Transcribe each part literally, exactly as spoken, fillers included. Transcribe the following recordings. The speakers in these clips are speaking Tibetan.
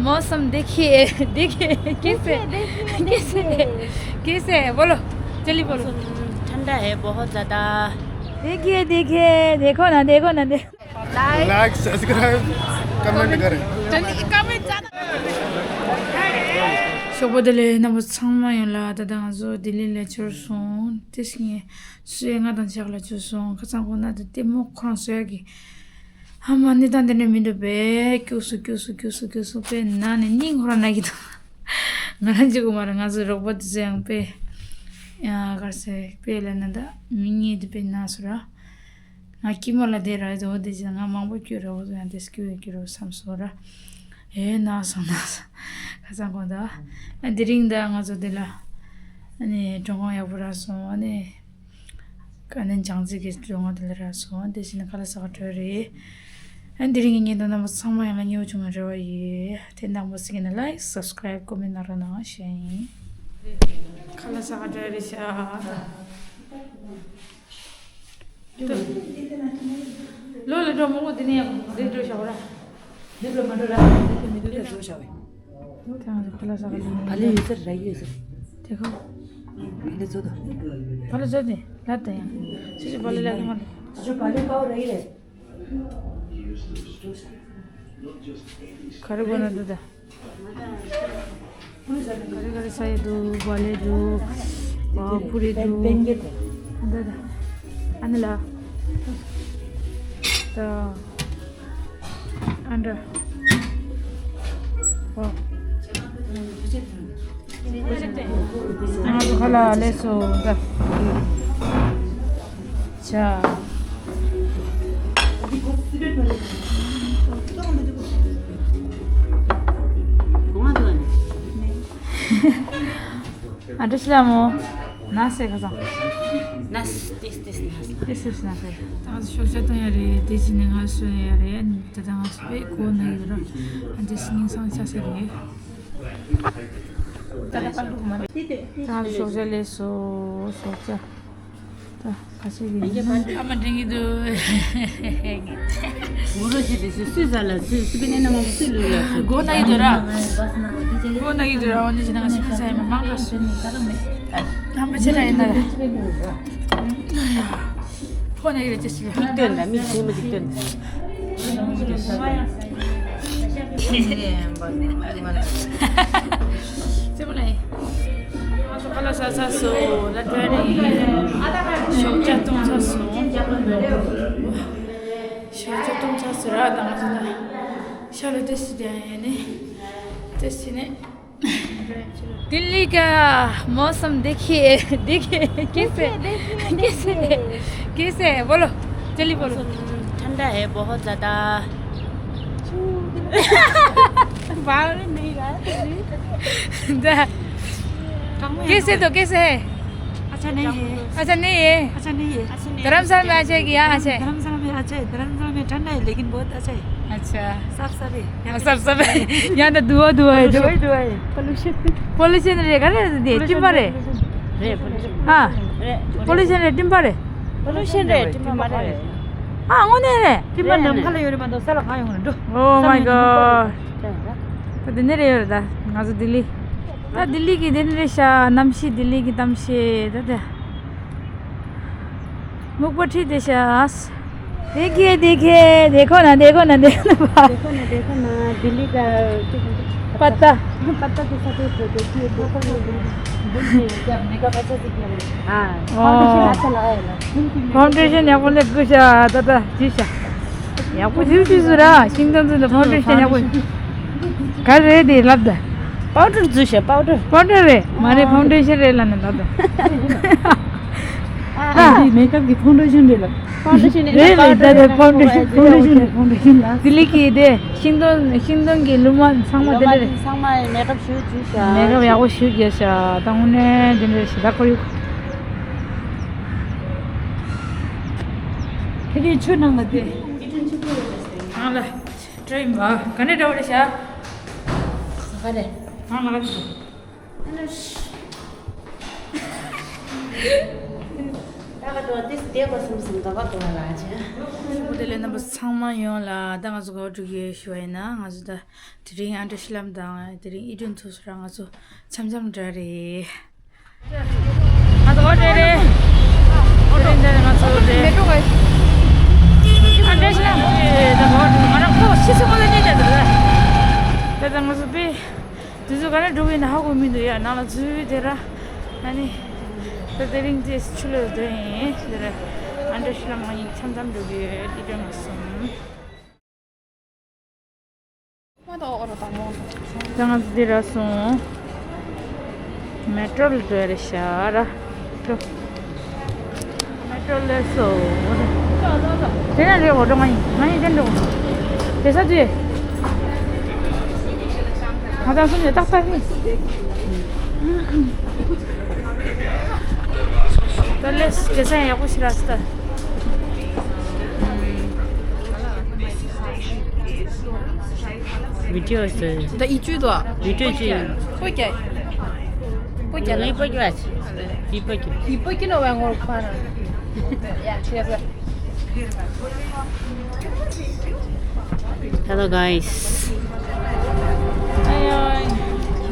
मौसम देखिए, देखिए, कैसे, कैसे, कैसे है? बोलो, जल्दी बोलो। मौसम ठंडा है बहुत ज़्यादा। देखिए, देखिए, देखो ना, देखो ना, देखो। लाइक, सब्सक्राइब, कमेंट करें। ཞོགས་པ་བདེ་ལེགས། རྣམ་པ་ཚང་མ་ཡོངས་ལ། ད་ལྟ་ང་ཚོ་ལྡི་ལི་ལ་འབྱོར་སོང་། དེ་བཞིན་སོས་ང་དང་ཆག་ལ་འབྱོར་སོང་། ཁ་སང་ཁོ་ན་དེ་ལྟད་མོ་ཁོ་རང་བཟོ་ཡག་གི། ཨ་མ། གནས་སྟངས་དེ་འདྲ་མི་འདུག་པས། སྐྱུག་སུ་སྐྱུག་སུ་སྐྱུག་སུ་སྐྱུག་སུ་དཔེ་ན་ནས་སྙིང་ཁོ་རང་ན་གི་འདུག་ང་རང་གཅིག་པུ་མ་རེད། ང་ཚོའི་རོགས་པ་དེ་ཚོ་ཡང་དཔེ། ཡ། ག་རེ་ཟེར། དཔེ་ལབ་ན་ད་མི་གཉིས་དེ་དཔེ་ན་སོ་ར། ང་སྐྱིད་མོ་ལ་བསྡད་ར་ཡོད་དེ། ང་མང་པོ་སྐྱུག་ར། འོ་ཚོ་ཡང་དེ་སྐྱུག་ཡོད་སྐྱུག་ར་བསམ་སོང་ར། ཨེ་ན་སོང་ན་སོང་། ཁ་སང་དགོང་དག་ཨ་དེ་རིང་ད་ང་ཚོ་དེ་ལ་ཨ་ནི་མགྲོན་ཁང་ཡག་པོ་རག་སོང་། ཨ་ནི་ཨ་ནི་བྱང་རྩེ་གི་མགྲོན་ཁང་དེ་ལ་རག་སོང་། དེ་བཞིན་ཁ་ལག་ཟ་ག་འགྲོ་རེད། ཨ་དེ་རིང་གི་ཉིན་དུ་རྣམ་པ་ཚང་མ་ཡང་ལ་སྨྱོ་བྱུང་བའི་རེ་བ་ཡོད། དེ་ནང་པ་ཟིག་ཡིན་ན་ལའིག་སབ་སི་ཀ་རའིབ་ཀོ་མེན་ནང་རོགས་གནང་ཞུ་ཡིན། ཁ་ལག་ཟ་ག་འགྲོ་རེད་ཤག་ལོ་ལ་འགྲོ་མོ་གོ་དེ་ནས་ཡང་རེད་འགྲོ་ཤག་ར། འདི་ལ་མ་འགྲོ་ར། འདི་ལ་མི་འགྲོ་ད་འགྲོ་ཤག་བས། དེ་ང་ཚོ་ཁ་ལག་ཟ་ག་ལ་ནི། བ་ལེ་ཡོད་ཟེར་ར་ཡོད་ཟེར། དེ་ཁོ། བ་ལེ་ཚོ་དང་། བ་ལེ་ཚོ་དེ་ལ་ད་ཡང་། ཅི་ཅི་བ་ལེ་ལ་གི་མ་ལེ། ཅི་ཅི་བ་ལེ་པའོ་ར་ཡི་རེད། ག་རེ་གོ་ན་འདུག་ད། ག་རེ་ག་རེ་ཟ་ཡི་འདུག་བ་ལེ་འདུག་ཨ་པུ་རི་འདུག་ད་ད། ཨ་ནི་ལ། ད། ཨ་འདྲ། ཨོ། ང་ཚོ་ཁ་ལག་ལས་སོ་ད། ཆ། ཨ་འདྲ་ཞིག་ལ་མོ། ན་སེ་ཁ་སང་། ན་སེ་ཏིས་ཏིས་ན་སེ། ཏིས་ཏིས་ན་སེ། ད་ཤོག་བྱ་བཏང་ཡ་རེད། དེ་ཕྱིན་ནས་ང་སོན་ཡ་རེད། ད་ལྟ་ང་ཚོ་དཔེ་གོ་ན་ཡོད་ར། ཨ་འདྲ་ཞིག་སྙིང་སང་ཆ་སེ་རེད། ད་ལྟ་ཤོག་བྱ་ལས་སོ། ཤོག་བྱ། ད་ཁ་ཤས་ཀྱིས་ཨ་མ་དྲན་གྱི་འདུག་ངུ་རོ་བྱེད་དེ་སུས་སུས་ཟ་ལ་སུས་སུས་པའི་ནད་ན་མང་པོ་སུས་ལུས་ལ་སུས་སྒོ་ན་གི་འདུག་ར། སྒོ་ན་གི་འདུག་ར། འོ་ནི་ཞིག་ན་ང་ཤི་ཁ་ས་ཡི་མ་མང་ག་སུ་ནི་ད་ར་མེད། ཨ་མ་ཆེ་ར་ཡིན་ན་ར། ཕོ་ན་གི་ར་ཅི་ཞིག་མིག་སྟོན་ད་མིག་ཆེན་མོ་ཅིག་སྟོན། ཙེ་མོ་ལ་ཡིན། ང་ཚོ་ཁ་ལག་ཟ་ཚར་སོང་། ལ་དྲ་ནི་ཤོག་བྱ་བཏུང་ཚར་སོང་། ཤོག་བྱ་བཏུང་ཚར་སོང་ར། ད་ང་ཚོ་ད་ཤ་ལོ་ཏེ་སི་དེ་ཡ་ནི་ཏེ་སི་ནི། दिल्ली का मौसम देखिए, देखिए, कैसे, कैसे, कैसे है? बोलो, जल्दी बोलो। मौसम ठंडा है बहुत ज़्यादा। बाहर नहीं रहा है। कैसे तो कैसे है? अच्छा नहीं है। अच्छा नहीं है। अच्छा नहीं है। धर्मशाला में अच्छा है कि यहाँ अच्छा है? धर्मशाला में अच्छा है। धर्मशाला में ठंडा है, लेकिन बहुत अच्छा है। अच्छा। साफ साफ है। हाँ, साफ साफ है। यहाँ तो धुआं धुआं है। धुआं धुआं है। पोल्यूशन। पोल्यूशन रे का रे दे टिम्बा रे। रे पोल्यूशन। हाँ। रे पोल्यूशन रे टिम्बा रे। पोल्यूशन रे टिम्बा मारे रे। हाँ, ངོ་ནས་རེད། ཏི་མ་ནམ་མཁའ་ལ་ཡོད་རེད་མ་གཏོགས་ས་ལ་གང་ཡོང་རེད་འགྲོ། Oh my god. ད་འདི་ནས་རེད་ཡོད་རེད་ད། ང་ཚོ་ལྡི་ལི། ད་ལྡི་ལི་གི་འདི་ནས་རེད་ཤག་གནམ་གཤིས་ལྡི་ལི་གི་གཏམ་བཤད་ད་ད། मुख पर ठीक देशा। देखिए, देखिए, देखो ना, देखो ना, देखो ना। देखो ना, देखो ना, दिल्ली का पत्ता। पत्ता के साथ एक देखिए, देखो ना। हाँ। फाउन्डेसन ཡག་པོ་ལས་དགོས་ཤག་ད་ད་ཅི་ཤག་ཡག་པོ་ཞིག་ཞིག་བཟོས་ར། ཤིང་ཏོག་ཚོས་ད་ཕའུན་ཌེ་ཤན་ཡག་པོ། ག་རེ་རེད་དེ་ལབ་ད། པའུ་ཌར་བཟོས་ཤག་པའུ་ཌར། པའུ་ཌར་རེད་མ་རེད། ཕའུན་ཌེ་ཤན་རེད་ལབ་ན་ལབ་ད། ཨ་ཨ་འདི་མེག་ཨབ་གི་ཕའུན་ཌེ་ཤན་རེད་ལབ། ཕའུན་ཌེ་ཤན་རེད་ལབ། ཕའུན་ཌེ་ཤན་ཕའུན་ཌེ་ཤན་ཕའུན་ཌེ་ཤན་ལབ། ལྡི་ལི་གི་དེ་ཤིང་ཏོག་ཤིང་ཏོག་གི་ལོ་མ་ཚང་མ་དེ་འདྲ་རེད། ཚང་མ་མེག་ཨབ་ཞུ་བྱས་ཤག་མེག་ཨབ་ཡག་པོ་ཞུ་བྱས་ཤག་ད་དངོས་གནས་དེ་འདྲ་ཞེ་དྲག་ཁོར་ཡུག་ཕ་གིའི་ཆུ་ནང་ལ་དེ། ནང་ལ་འགྲོ་ཡིན་པ། ག་ནས་འགྲོ་བ་རེད་ཤག་ག་རེ། ནང་ལ་ག་རེ། ཨ་ནི། ད་ག་དུ་དེ་བསྡད་པ་སོང་ཙང་ག་པ་དུ་བ་ལ་ཅི། བདེ་ལེགས། རྣམ་པ་ཚང་མ་ཡོངས་ལ་ད་ང་ཚོ་ག་པར་འགྲོ་གི་ཡོད་ཞུ་བ་ཡིན་ན། ང་ཚོ་ད་དེ་རིང་ཨན་ཏྲ་ཤི་ལམ་དང་དེ་རིང་ཨི་ཏྲོན་ཚོ་སུ་ར་ང་ཚོ་འཆམ་འཆམ་འདྲ་རེད། ང་ཚོ་ཨོ་ཏྲེ་རེད། ཨོ་ཏྲེ་འདྲ་རེད། ང་ཚོ་ཨོ་ཏྲེ། ཨན་ཏྲ་ཤི་ལམ་རེད། ད་ཨོ་ཏྲེ་ང་རང་ཁོ་ཤི་སོང་ལ་ཉེ་ད་ད་ད་ང་ཚོ་པེ། དུས་ཚོད་ག་ནས་འགྲོ་གི་ཡིན་ན་ཧ་གོ་མི་འདུག་ཡ། ནང་ལ་འཛུལ་དེ་ར། ཨ་ནི། ད་དེ་རིང་དེ་ཆུ་ལོག་འདོན་ཡིན་དེ་ར། ཨན་ཏྲ་ཤི་ལམ་ང་གཉིས་འཆམ་འཆམ་འགྲོ་གི་ཡོད། ཨི་ཏྲོན་མ་སོང་། ད་ང་ཚོ་འདི་ར་སོང་། མེ་ཏྲོ་ལ་འགྲོ་ཡ་རེད་ཤག་ར། ཏྲོ། མེ་ཏྲོ་ལ་སོང་། དེ་ནས་རེད་འོ། འགྲོ་ང་ཡིན། ང་ཡིན། དེ་འགྲོ། དེ་ས་དུས། ང་ཚང་གསུམ་ནས་ཏག་ཏག་ཡིན། ད་ལས་དེ་ས་ཡག་པོ་ཞིག་རག་སོང་ད། བི་ཌིའོ་ཟེར། ད་ཡིག་ཆུ་དོ། བི་ཌིའོ་ཅི། པོ་ཀྱ། པོ་ཀྱ་ལ། ཡིག་པོ་ཀྱ་ཅི། ཡིག་པོ་ཀྱ། ཡིག་པོ་ཀྱ་ནོ་བའི་ངོར་པ་ན། ཡ་ཆེ་ཟེར། Hello guys.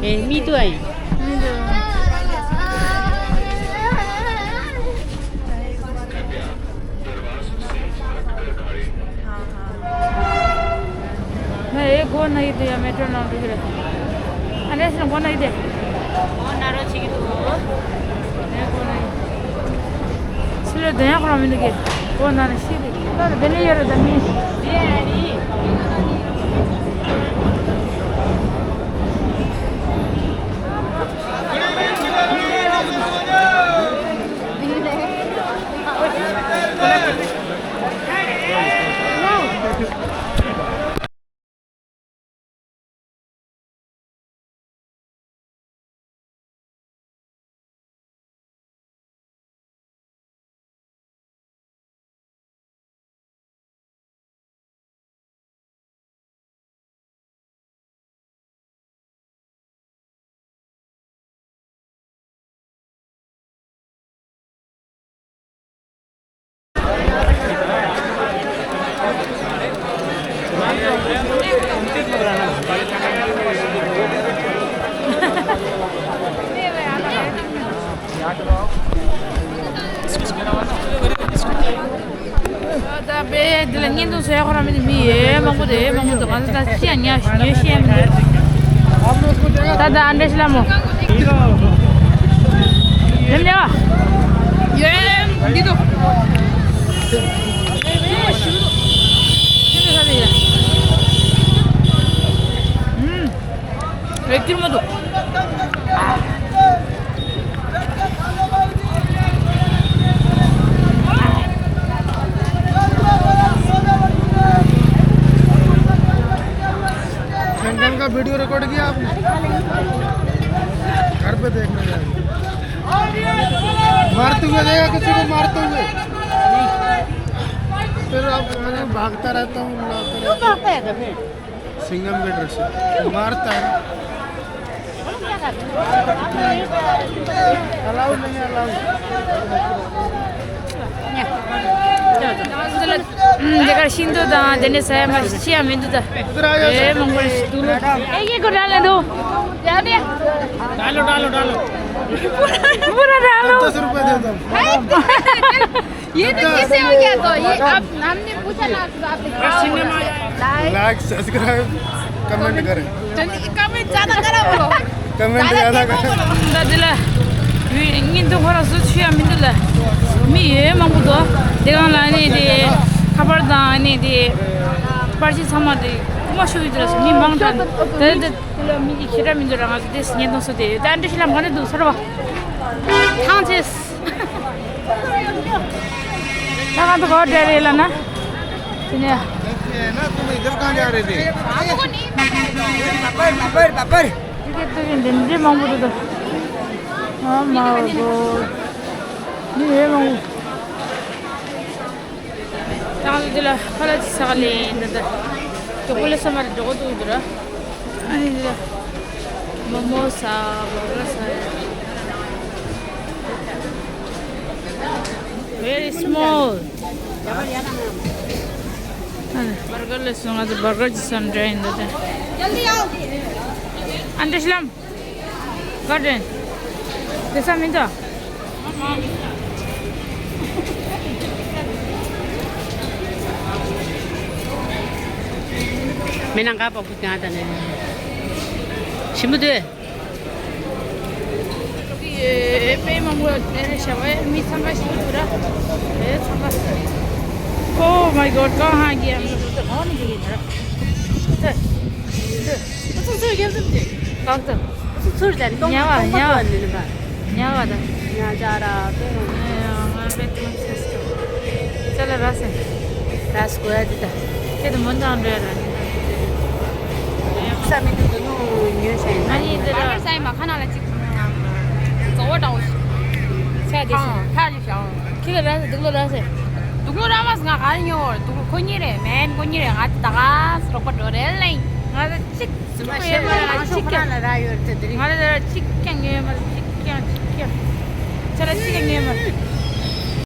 Hey, me too. ང་ཨེ་གོ་ན་ཡི་དེ་ཡ་མེ་ཏྲོ་ནང་འགྲོ་གི་རེད། ཨ་ནེ་སི་ན་གོ་ན་ཡི་དེ། ཨོ་ན་རོ་ཆི་གི་འདུག་ཨེ་གོ་ན་ཡི། ཕྱི་ལོ་དོན་ཡག་ཁོ་རང་མི་འདུག་གི། གོ་ན་ན་ཤི་རེད། ད་དེ་ནས་ཡོད་རེད་ད་མི། ད་དཔེ་འདི་ལ་བརྙན་ཐུང་བཟོ་ཡག་ཁོ་རང་མི་འདུག་མི་ཡོད་མང་པོ་འདུག་མང་པོ་འདུག་ང་ཚོ་ད་ཤི་ཡ་ཉལ་ཉལ་ཤི་ཡ་མི་འདུག་ད་ད་ཨ་འདྲ་ཤི་ལ་མོ། ལེམ་ལེ་བ། ཡོད་འདི་འདུག་ཨུམ། རེད་ཀྱིར་མ་འདུག संगम का वीडियो रिकॉर्ड किया आपने? घर पे देखने जाएंगे। मारते हुए देखा किसी को मारते हुए? फिर आप, मैं भागता रहता हूँ, बुलाते रहता हूँ। क्यों भागता है तो फिर? सिंघम के डर से मारता है। अलाउ नहीं है, अलाउ। ང་ཚོ་ལ་འདི་གར་ཤིང་ཏོག་དང་དེ་འདྲ་ཟ་ཡ་མ་ཤི་ཡ་མི་འདུག་ད། ཨེ་མང་པོ་ཞིག་འདུག་ཨེ་ཡེ་གོ་ཌ་ལ་དོ། ཡ་ནི། डालो, डालो, डालो। पूरा डालो। दस रुपए दे दो। ये तो कैसे हो गया? तो ये आप, हमने पूछा ना, तो आपने क्या बोला? लाइक, सब्सक्राइब, कमेंट करें। जल्दी कमेंट ज्यादा करो बोलो। कमेंट ज्यादा करें। ད་འདི་ལ་ཡུལ་ཉིན་དུ་ཁོ་རང་སུ་ཆུ་ཡང་མི་འདུག་ལ། མི་ཡོད་མང་པོ་འདུག་དེ་གང་ལ་ནི་དེ་ཁ་པར་དང་ནི་དེ་པར་ཆས་ཚང་མ་དེ་རྐུ་མ་ཤོར་གི་འདུག་ལ། མི་མང་དྲགས་དེ་དེ་དེ་ལ་མི་གི་ཁྱེད་ར་མི་འདུག་ར། ང་ཚོ་དེ་ཉིན་དུ་སུ་དེ་ད་འདྲི་ཤི་ལ་མ་ནི་འདུག་ཟེར་བ། ཐང་ཆེས། ད་གང་དུ་གོ་འདྲ་རེད་ལ་ན། དེ་ནས། ना तुम इधर कहाँ जा रहे थे? पापड़, पापड़, पापड़। ཏི་ཀེ་ཏི་ཀེ་འདི་འདྲའི་མང་པོ་འདུག་ད། ཨ་མ་གོ། མི་ཡོད་མང་པོ། ད་ང་ཚོ་འདི་ལ་ཁ་ལག་ཅིག་ཟ་ག་ལེན་འདི་འདི། ཅོ་ཀོ་ལེ་ཊི་ས་མ་རེ་འགྲོ་གོ་འདུག་འདི་ར། ཨ་ནི་འདི་ལ་མོ་མོ་ཟ་བ་ར་ཟ་ཡ། Very small. Burger ལ་སོང་། ང་ཚོ་burger ཅིག་ཟ་འདྲ་ཡིན་འདི་དེ། ཨ་འདྲ་ཤི་ལམ། Garden དེ་ས་མིན་ད། མི་ནང་ག་པགས་པ་གང་ད་ནས་ཞིམ་པོ་དུས། དཔེ་མང་པོ་དེ་ནས་བྱ་བའི་མི་ཚང་མ་ཞིག་འདུག་ར། དེ་ཚང་མ། Oh my God, ཀང་ཧ་གི་ཡང་འདུག་ཧོ་ནི་གི་ཡིན་ར། དེ། དེ། ཚུར་ཚུར་རྒྱབ་ཐུབ་དེ། ཀང་ཐུབ། ཚུར་ཚུར་དེ་ནི་ཉ་བ་ཉ་བ། ཉ་བ་ད། ཉ་ཅ་ར་དེ། ང་དཔེ་ཀང་ཚེ་སྐྱོ། ཅ་ལ་ར་སེ། ར་སྐོ་ཡ་དེ་ད། ཁྱེད་དུ་མོ་འདང་འདྲ་ར། ས་མི་དུ་དུ་ནུ་ཉོས་ཤེས་ང་ཡིན་དེ་ར། སའི་མ་ཁ་ན་ལ་ཅིག་རྫོགས་པ་འདྲ་བོ་ཞིག་ཆ་དེ་ཞིག་ཁ་ལ་ཞང་། ཁྱི་ལ་ར་སེ་སྡུག་ལོ་ར་སེ། སྡུག་ལོ་ར་མ་སེ། ང་ག་ལ་ཉོ་བར་སྡུག་ལོ་ཁོ་གཉིས་རེད། མེན་ཁོ་གཉིས་རེད། ང་དེ་ད་ག་སེ་རོགས་པ་འགྲོ་རེད་ལེ། ང་ལ་ཅིག་ཅུང་ཡོད་མ་རེད། ང་ཅིག་ཀྱང་ང་ལ་ར་ཅིག་ཀྱང་ཉོས་མ་རེད། ཅིག་ཀྱང་ཅིག་ཀྱང་། ཆ་ལ་ཅིག་ཀྱང་ཉོས་མ་རེད།